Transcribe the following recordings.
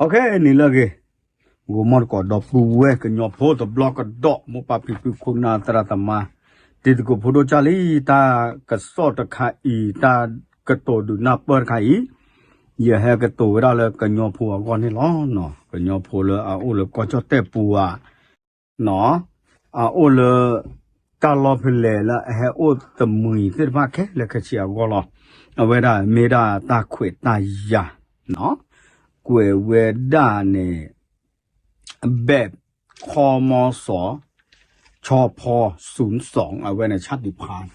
နံၤလၢအဂ့ၤ, ဂီၤမီၢ်တကိးဒီပုၢ်ဝဲၢ်ကညီဖိတဘျီကဒီး မိၢ်ပၢ်ဖံဖုခိၣ်နၢ်သရၣ်သမါ တံၤသကိးဖိဒိၣ်ကၢ်လံ, တၢ်ကစီၣ်တခါအံၤ တၢ်ကတိၤဒုးနၢ်ပၢၢ်တခါအံၤ, ယဟဲကတိၤဝဲဒၣ်လၢကညီဖိအဂီၢ်န့ၣ်လီၤ. ကညီဖိလၢအအိၣ်လၢကီၢ်ကၠီၣ်တဲၣ်ပူၤဧါ အအိၣ်လၢ တၢ်လီၢ်ဖဲလဲၣ်လၢအဟဲအိၣ်တမှံၤသ့ၣ်တဖၣ်ခဲလၢာ်ခဲဆ့အဂီၢ်လီၤ. အဝဲဒၣ်မ့ၢ်ဒၣ်တၢ်ခွဲးတၢ်ယာ်, ကွဲးဝဲဒၣ်န့ၣ် ဘဲးခီမီစီၤ ဆီဖီ သုၣ်စီၣ် အဝဲန့ၣ် ဆၣ်တံၣ်ဖး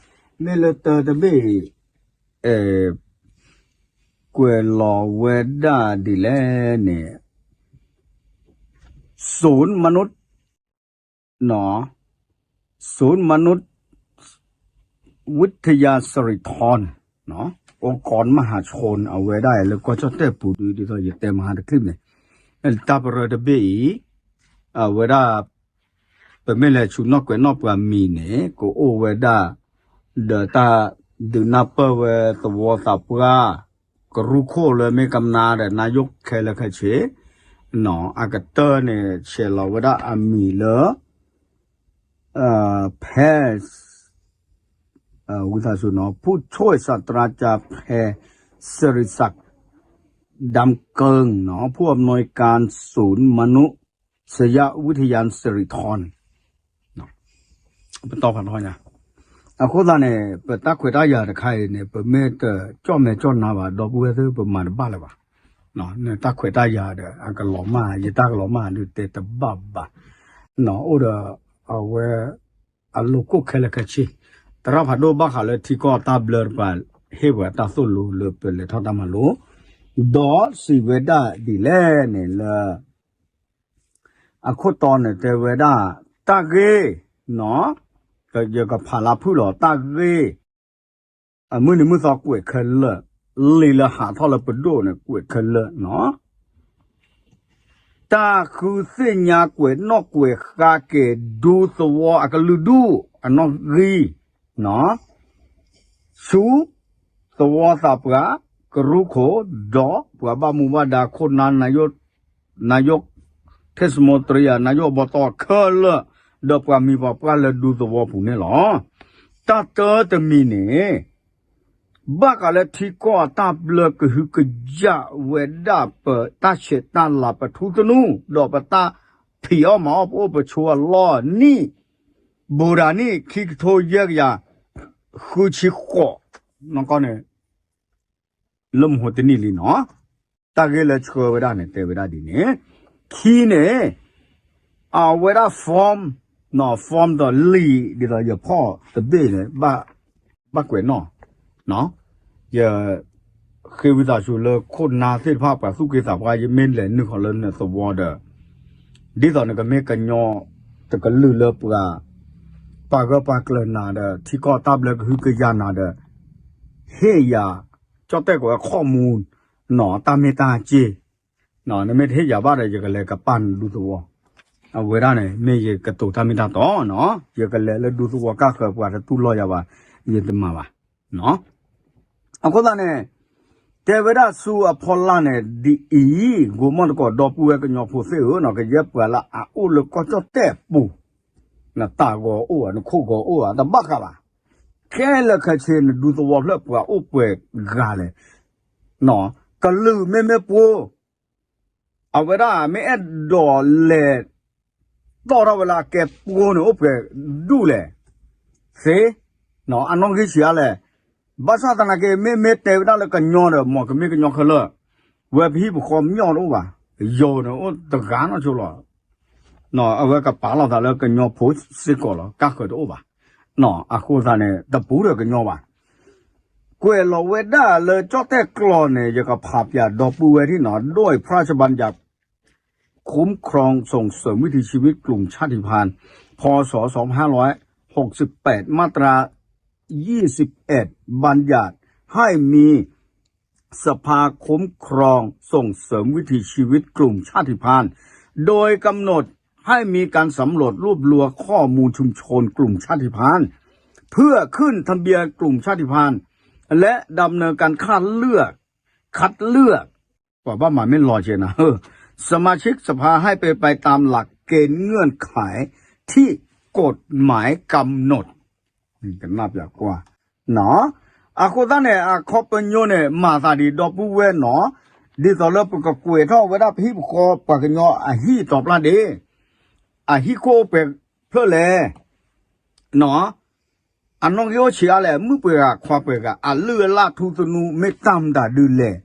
မ့ၢ်လၢတၢတဘ့ၣ် ကွဲးလီၤဝဲဒၣ်ဒ်လဲၣ်န့ၣ် ศูนย์มนุษย์ ศูนย์มนุษย์วิทยาสิริธร องค์กรมหาชน အဝဲဒၣ်လၢကီၢ်ကၠီၣ်တဲၣ်ပူၤဒု ဒ်သိးယတဲမဟါတချုးန့ၣ် တၢ်ပရၢတဘ့ၣ်အံၤ အဝဲဒၣ် ပမ့ၢ်လဲၤဆူၣ်နီၣ်ကွဲးနီၣ်ပှၤမံၤန့ၣ် ကအိၣ်ဝဲဒၣ် ဒီးတၢ်ဒုးနၢ်ပၢၢ်ဝဲသဝီသးပှၢ် ကရူၢ်ခိၣ်လၢမ့ၢ်ကမနါဒီး နါယိၣ်ခဲလၢာ်ခဲဆ့ အကတၢၢ်န့ၣ် ဆဲးလီၤဝဲဒၣ်အမံၤလၢ ဖဲ ဝံသးစူၤနီၤ ผู้ช่วยศาสตราจารย์ แพทย์ สิริศักดิ์ ดำเกิง ผู้อำนวยการศูนย์มนุษยวิทยาสิริธร ပတီၢ်ဖးထီညါ အဃိသတးန့ၣ် ပတၢ်ခွဲးတၢ်ယာ်တခါအံၤန့ၣ် ပမ့ၢ်တကၠီၣ်မဲာ်ကၠီၣ်နါဘၣ် ဒီပုၢ်ဝဲၢ်သ့ၣ် ပမၤတဘၣ်လၢၤဘၣ်. တၢ်ခွဲးတၢ်ယာ်ဒီး အကလီၤမၢ် ယတၢ်ကလီၤမၢ်ဒုးတဲတဘၣ်ဘၣ်. အိၣ်ဒီး အဝဲ အလိၤကိၣ်ခဲလၢာ်ခဲဆ့ သရၣ်ဖးဒိၣ်ဘၣ်ဃးလၢထံကီၢ်တၢ်ဘျၢတပၤ ဟ့ၣ်ပှၤတၢ်သိၣ်လိလၢပလဲၤထီၣ်တၢ်မၤလိ ဒီးစံးဝဲဒၣ်ဒ်လဲၣ်န့ၣ်လၢ အခိၣ်တီန့ၣ်တဲဝဲဒၣ် တၢ်ဂ့ၢ် ယကဖးလၢဖုၣ်လီၤ တၢ်ဂ့ၢ် အမုၢ်နံၤမုၢ်သီကွဲးခဲလၢာ် လံာ်လၢဟးထီၣ်လၢပဒိၣ်န့ၣ် ကွဲးခဲလၢာ်နီၤ တၢ်ဃုသ့ၣ်ညါကွဲးနီၣ်ကွဲးဃါက့ၤ ဒူသဝီအကလုာ်ဒူၣ် အနီၣ်ဂံၢ် ဆူ သဝီသးပှၢ် ကရူၢ်ခိၣ် ဒီးပှၤဘၣ်မူဘၣ်ဒါခိၣ်နၢ် နၤယိၣ် ထ့ၣ်စမိတြံယၤ နၤယိၣ်အဘီတီခဲလၢာ် ဒီးပှၤမံၤပှၤပှၢ်လၢဒူသဝီပူၤန့ၣ်လီၤ. တၢ်တၢတမံၤန့ၣ် ဘၣ်ဃးလၢထံကီၢ်အတၢ်ဘျၢကဟုကယာ်ဝဲဒၣ်ပတၢ်ဆဲးတၢ်လၤပထူသနူ ဒီးပတၢ်ဖံးအီၣ်မၤအီၣ်ပအိၣ်ပဆိးအလီၢ်နံၣ် ဘူးဒၣ်နံၣ်ခံကထိယဲၢ်ကယၤ ဃုဆံဃိး နကီၢ်န့ၣ် လၢမဟိတနံၣ်လံနီၤ တၢ်ဂ့ၢ်လၢဆှၢဝဲဒၣ်န့ၣ် တဲဝဲဒၣ်ဒ်န့ၣ် ခံန့ၣ် အဝဲဒၣ် form နီၤ form ဒီးလံာ် ဒ်သိးယဖီၣ်တဘ့ၣ်န့ၣ် ဘၣ်ကွဲးနီၣ် ယဃ့ဝံသးစူၤလၢခိၣ်နၢ်သ့ၣ်တဖၣ် ပှၤသူၣ်က့သးပှၢ် ယမ့ၢ်လဲၤနုာ်ဃီၤလၢနသဝီဒီး ဒ်သိးနကမ့ၢ်ကညီ တကလုာ်လၢပှၤ ပာ်ဂၢၢ်ပာ်ကျၢၤနၤဒီး ထံကီၢ်တၢ်ဘျၢကဟုကယာ်နၤဒီး ဟ့ၣ်ယၤ ကၠီၣ်တဲၣ်ကွဲးခီၣ်မူ နီၤ တၢ်မ့ၢ်တၢ်က့ၢ် နမ့ၢ်တဟ့ၣ်ယၤဘၣ်ဒီး ယကလဲၤကပာ်နဒူသဝီ အဝဲဒၣ်န့ၣ် မ့ၢ်ယကတိၤတၢ်မ့ၢ်တၢ်တီနီၤ ယကလဲၤလၢဒူသဝီကၢ်ဃၢၤ ပှၤတတူၢ်လိာ်ယၤဘၣ် ယတမၤဘၣ် အဃိသတးန့ၣ် တဲဝဲဒၣ်ဆူအဖီလာ်န့ၣ် ဒ်အံၤ ဂီၤမီၢ်တကိးဒီပုၢ်ဝဲၢ်ကညီဖိသ့ၣ်ဧၢ, ကယဲၢ်ပှၤလၢအအိၣ်လၢကီၢ်ကၠီၣ်တဲၣ်ပူၤ, နတၢ်ဂီၤအိၣ်ဧါ, နခိၣ်ဂီၤအိၣ်ဧါ, တဘၣ်ဃးဘၣ်. ခဲလၢာ်ခဲဆ့ နဒူသဝီဖျၢၣ်ပှၤအိၣ်ပှဲၤဂၤလဲၣ်. ကလုာ်မ့မ့ၢ်ပှိၤ အဝဲဒၣ်မ့ၢ်အဲၣ်ဒိးလဲၤ တီၣ်ထီၣ်ဝဲလၢအကဲပှိၤန့ၣ် အိၣ်ပှဲၤဒူၣ်လဲၣ်, သ့, အနီၣ်ဂံၢ်ဆံးအါလဲၣ်. ဘၣ်ဆၣ်သနာ်က့ မ့မ့ၢ်တဲဝဲဒၣ်လၢကညီဒီး မ်ကမ့ၢ်ကညီခဲလၢာ်, ဝဲပဟံၣ်ပဃီပညီတအိၣ်ဘၣ်, ယိၤန့ၣ်အိၣ်တဂၤနီၢ်ဆိလီၤ. အဝဲကပာ်လီၤသးလၢကညီဖိစ့ၢ်ကီးလီၤ, ကၢ်ဃၢၤတအိၣ်ဘၣ်. အဃိသတးန့ၣ် တပူၤဒီးကညီဘၣ်. ကွဲးလီၤဝဲဒၣ်လၢကၠီၣ်တဲၣ်ကျိာ်န့ၣ် ယကဖးပၠးဒီပုၢ်ဝဲၢ်ထံၣ်နီၤ, ด้วยพระราชบัญญัติ คุ้มครองส่งเสริมวิถีชีวิตกลุ่มชาติพันธุ์ พ.ศ. สองพันห้าร้อยหกสิบแปด มาตรา ยี่สิบเอ็ด บัญญัติให้มีสภาคุ้มครองส่งเสริมวิถีชีวิตกลุ่มชาติพันธุ์ โดยกำหนดให้มีการสำรวจรวบรวมข้อมูลชุมชนกลุ่มชาติพันธุ์ เพื่อขึ้นทะเบียนกลุ่มชาติพันธุ์ และดำเนินการคัดเลือก คัดเลือก ပှၤဘၣ်မၤမ့ၢ်လီၤက့ၤနၤ, สมาชิกสภาให้เป็นไปตามหลักเกณฑ์เงื่อนไขที่กฎหมายกำหนด ကနၣ်ပျးကွၢ် အဃိသတးန့ၣ် အခီပညီန့ၣ် မၤသးဒ်ဒီပုၢ်ဝဲၢ်နီၤ, ဒ်သိးလၢပကကွဲးထီၣ်ဝဲဒၣ်ပဟံၣ်ပဃီပှၤကညီအဟံၣ်အတီၤပျၢ်ဒ့ၣ်, အဟံၣ်ခိၣ်အိၣ်ပှဲၤဖျၢၣ်လဲၣ်, အနီၣ်ဂံၢ်အိၣ်ဆံးအါလဲၣ်, မုၣ်ပှဲၤဂၤခွါပှဲၤဂၤ, အလုၢ်အလၢ်ထူသနူမ့ၢ်တၢ်မတၤဒုလဲၣ်,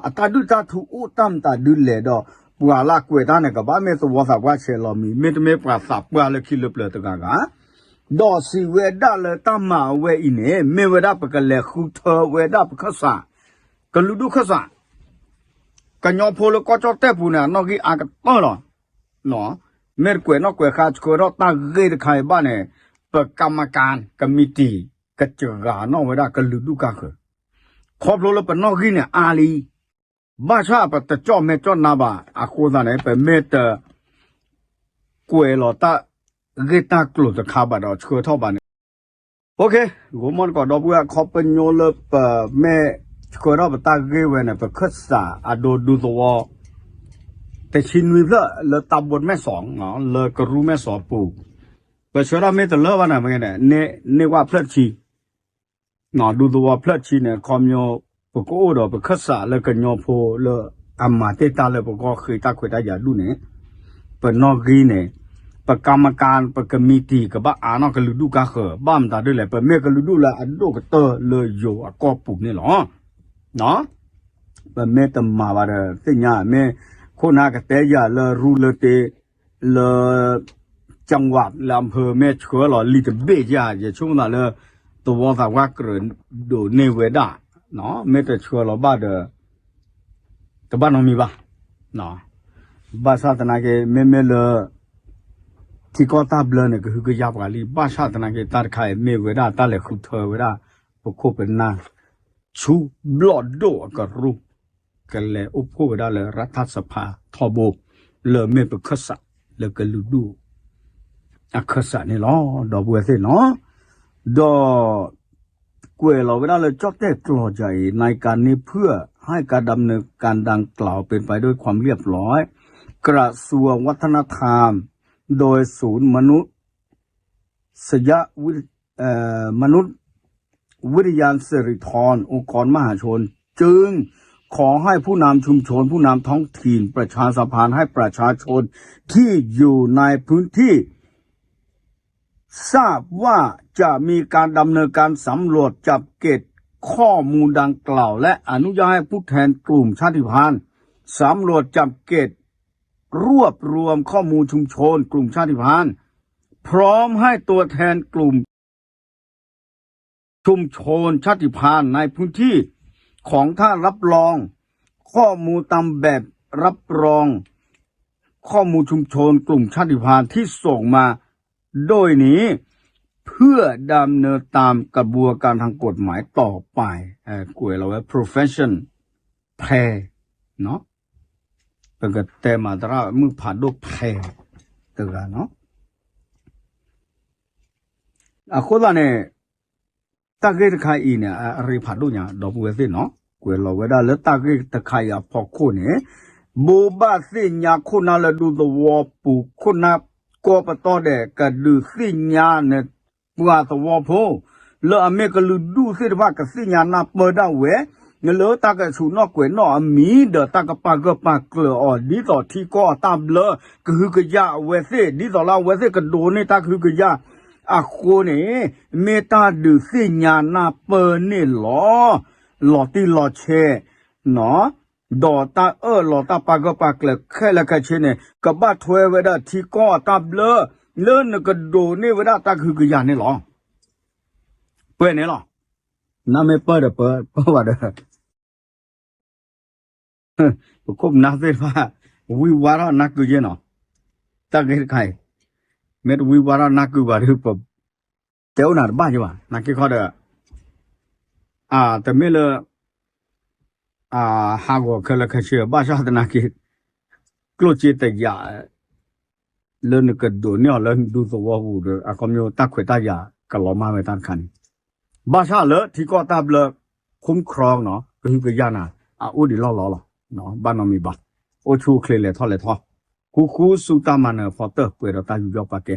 အတၢ်ဒုၣ်တၢ်ထူအိၣ်တၢ်မတၤဒုလဲၣ်ဒီး ပှၤလၢအကွဲးတၢ်န့ၣ် ကဘၣ်မ့ၢ်သဝီသးပှၢ်ဆဲးလီၤမံၤ, မ့တမ့ၢ်ပှၤသးပှၢ်လၢခံလၢပျၢၤတဂၤဂၤ, ဒီးစံးဝဲဒၣ်လၢတၢ်မၤအဝဲအံၤန့ၣ် မ့ၢ်ဝဲဒၣ်ပကလဲၤဃုထၢဝဲဒၣ်ပခၢၣ်စး, ကလုာ်ဒူၣ်ခၢၣ်စး, ကညီဖိလၢကီၢ်ကၠီၣ်တဲၣ်ပူၤန့ၣ် အနီၣ်ဂံၢ်အါကတၢၢ်လီၤ. မ့ၢ်တကွဲးနီၣ်ကွဲးဃါဆှၢထီၣ်တၢ်ဂ့ၢ်တခါအံၤဘၣ်န့ၣ် ပကၤမကၤ ကမံးတံာ် ကစှၤနီၣ်ဝဲဒၣ်ကလုာ်ဒူၣ်ကါဃၢၤ, ခီဖျိလၢပနီၣ်ဂံၢ်န့ၣ်အါလံ, ဘၣ်ဆၣ်ပတကၠီၣ်မဲာ်ကၠီၣ်နါဘၣ်, အဃိသတးန့ၣ် ပမ့ၢ်တ ကွဲးလီၤတၢ်ဂ့ၢ်တၢ်ကျိၤတခါဘၣ်ဒီးဆှၢထီၣ်ဘၣ်န့ၣ်, ဂိၤမီၢ်တကိးဒီပုၢ်ဝဲၢ် အခီပညီလၢပမ့ၢ်ဆှၢထီၣ်ပတၢ်ဂ့ၢ်ဝဲန့ၣ် ပခၢၣ်စးအဒိဒူသဝီ တဆံနွံဖျၢၣ်လၢတၢ်ဘိမဲာ်စီး လၢကရူၢ်မဲာ်စီးပူၤ, ပဆှၢထီၣ်မ့ၢ်တလၢဘၣ်န့ၣ် မ့ၢ်န့ၣ် န့ၢ်ဝဲဖျၢၣ်တဆံ ဒူသဝီဖျၢၣ်တဆံန့ၣ် ခီပညီ ပကအိၣ်ဒီးပခၢၣ်စးလၢကညီဖိလၢအမၤတ့ၢ်တၢ်လၢပကီၢ်ဃ့တၢ်ခွဲးတၢ်ယာ်ဒူၣ်န့ၣ်, ပနီၣ်ဂံၢ်န့ၣ်, ပကၤမကၤ ပကမံးတံာ် ကဘၣ်အါနီၣ်ကလုာ်ဒူၣ်ကါဃၢၤ ဘၣ်မတၤဒ်လဲၣ် ပမ့ၢ်ကလုာ်ဒူၣ်လၢအဒိၣ်ကတၢၢ်လၢယိၤအကီၢ်ပူၤန့ၣ်လီၤ. ပမ့ၢ်တမၤဘၣ်ဒီးသ့ၣ်ညါ မ့ၢ်ခိၣ်နၢ်ကတဲယၤလၢရူလၢတ့ လၢ ကၠၣ်ဝး လၢအဖၢမ့ၢ်ဆှၢလီၤလံာ်တဘ့ၣ်ယၤ ယဆိကမိၣ်သးလၢ သဝီသးပှၢ်ကြၢးဒိးန့ၢ်ဝဲဒၣ်, မ့ၢ်တဆှၢလီၤဘၣ်ဒီး တဘၣ်နီတမံၤဘၣ်. ဘၣ်ဆၣ်သနာ်က့ မ့မ့ၢ်လၢ ထံကီၢ်တၢ်ဘျၢန့ၣ် ကဟုကယာ်ပှၤလံ ဘၣ်ဆၣ်သနာ်က့ တၢ်တခါအံၤမ့ၢ်ဝဲဒၣ်တၢ်လဲၤဃုထၢဝဲဒၣ် ပခိၣ်ပနၢ် ဆူဘျီၣ်ဒိၣ်အကရူၢ် ကလဲၤအိၣ်ဖှိၣ်ဝဲဒၣ်လၢရၢထၢၣ်စဖါထီဘိ လၢမ့ၢ်ပခၢၣ်စးလၢကလုာ်ဒူၣ် အခၢၣ်စးန့ၣ်လီၤ ဒီပုၢ်ဝဲၢ်သ့ၣ်နီၤ, ဒီး ကွဲးလီၤဝဲဒၣ်လၢကၠီၣ်တဲၣ်ကျိာ်ယၤအံၤ ในการนี้เพื่อให้การดำเนินการดังกล่าวเป็นไปด้วยความเรียบร้อย กระทรวงวัฒนธรรม โดยศูนย์มนุษยวิ เอ่อ มนุษยวิทยา สิริธร องค์กรมหาชน จึงขอให้ผู้นำชุมชน ผู้นำท้องถิ่น ประชาสัมพันธ์ให้ประชาชนที่อยู่ในพื้นที่ ทราบว่าจะมีการดำเนินการสำรวจจับเก็บข้อมูลดังกล่าว และอนุญาตให้ผู้แทนกลุ่มชาติพันธุ์สำรวจจับเก็บรวบรวมข้อมูลชุมชนกลุ่มชาติพันธุ์ พร้อมให้ตัวแทนกลุ่ม ชุมชนชาติพันธุ์ในพื้นที่ของท่านรับรองข้อมูลตามแบบรับรองข้อมูลชุมชนกลุ่มชาติพันธุ์ที่ส่งมาด้วยนี้ เพื่อดำเนินตามกระบวนการทางกฎหมายต่อไป ကွဲးလီၤဝဲ profession plan ပကတဲမၤသရၣ်မုၣ်ဖးဒိၣ်ဖဲတဂၤနီၤ. အဃိသတးန့ၣ် တၢ်ဂ့ၢ်တခါအံၤန့ၣ် အရ့ဖးဒိၣ်ညါ ဒီပုၢ်ဝဲၢ်သ့ၣ်နီၤ, ကွဲးလီၤဝဲဒၣ်လၢတၢ်ဂ့ၢ်တခါအံၤအဖီခိၣ်န့ၣ် ဘိးဘၣ်သ့ၣ်ညါခိၣ်နၢ်လၢဒူသဝီပူၤ ခိၣ်နၢ်ကိးပတီၢ်ဒဲး ကဒုးသ့ၣ်ညါန့ၣ် ပှၤသဝီဖိ လၢအမ့ၢ်ကလုာ်ဒူၣ်သ့ၣ်တဖၣ် ကသ့ၣ်ညါနၢ်ပၢၢ်ဒၣ်ဝဲ လၢတၢ်ကဆူးနီၣ်ကွဲးနီၣ်အမံၤ ဒီးတၢ်ကပာ်ဂၢၢ်ပာ်ကျၢၤအီၤ ဒ်သိးထံကီၢ်အတၢ်ဘျၢ ကဟုကယာ်အဝဲသ့ၣ် ဒ်သိးလၢအဝဲသ့ၣ်ကဒိးန့ၢ်တၢ်ကဟုကယာ်အဃိန့ၣ် မ့ၢ်တၢ်ဒုးသ့ၣ်ညါနၢ်ပၢၢ်န့ၣ်လီၤ. လီၤတံၢ်လီၤဆဲး ဒီးတၢ်အၢၣ်လီၤတၢ်ပာ်ဂၢၢ်ပာ်ကျၢၤခဲလၢာ်ခဲဆ့န့ၣ် ကဘၣ်ထွဲဝဲဒၣ်ထံကီၢ်အတၢ်ဘျၢ လၢနကဒိးန့ၢ်ဝဲဒၣ်တၢ်ကဟုကယာ်န့ၣ်လီၤ. ပှဲၤန့ၣ်လီၤ. နမ့ၢ်ပၢၢ်ဒီးပၢၢ် ပၢၢ်ဘၣ်ဒီး ပခိၣ်ပနၢ်သ့ၣ်တဖၣ် ဝံဝါထီၣ်နၢ်ကုယဲနီၤ. တၢ်ဂ့ၢ်တခါအံၤ မ့ၢ်တဝံဝါထီၣ်နၢ်ကုဘၣ်ဒီး ပတဲအိၣ်နၤတဘၣ်ယဘၣ် နာ်က့ခီဒီး တမ့ၢ်လၢ ဟးဂီၤခဲလၢာ်ခဲဆ့ ဘၣ်ဆၣ်သနာ်က့ ကျိၣ်စ့တယာ် လၢနကဒိးန့ၢ်အီၤလၢဒူသဝီပူၤဒီး အခီပညီတၢ်ခွဲးတၢ်ယာ်ကလီၤမၢ်ဝဲတၢ်တခါန့ၣ် ဘၣ်ဆၣ်လၢထံကီၢ်တၢ်ဘျၢ ခုမ်ခရီနီၤ ကဟုကယာ်နၤ အအိၣ်ဒံးလီၢ်လီၢ်လီၤ. ဘၣ်နီတမံၤဘၣ်. အိၣ်ဆူၣ်အိၣ်ချ့လဲၤထီၣ်လဲၤထီ, ဃူဃူဆူတၢ်မၤနၢၤအဖီတၢၢ် ပှဲၤဒီးတၢ်ယူးယီၣ်ပာ်ကဲ,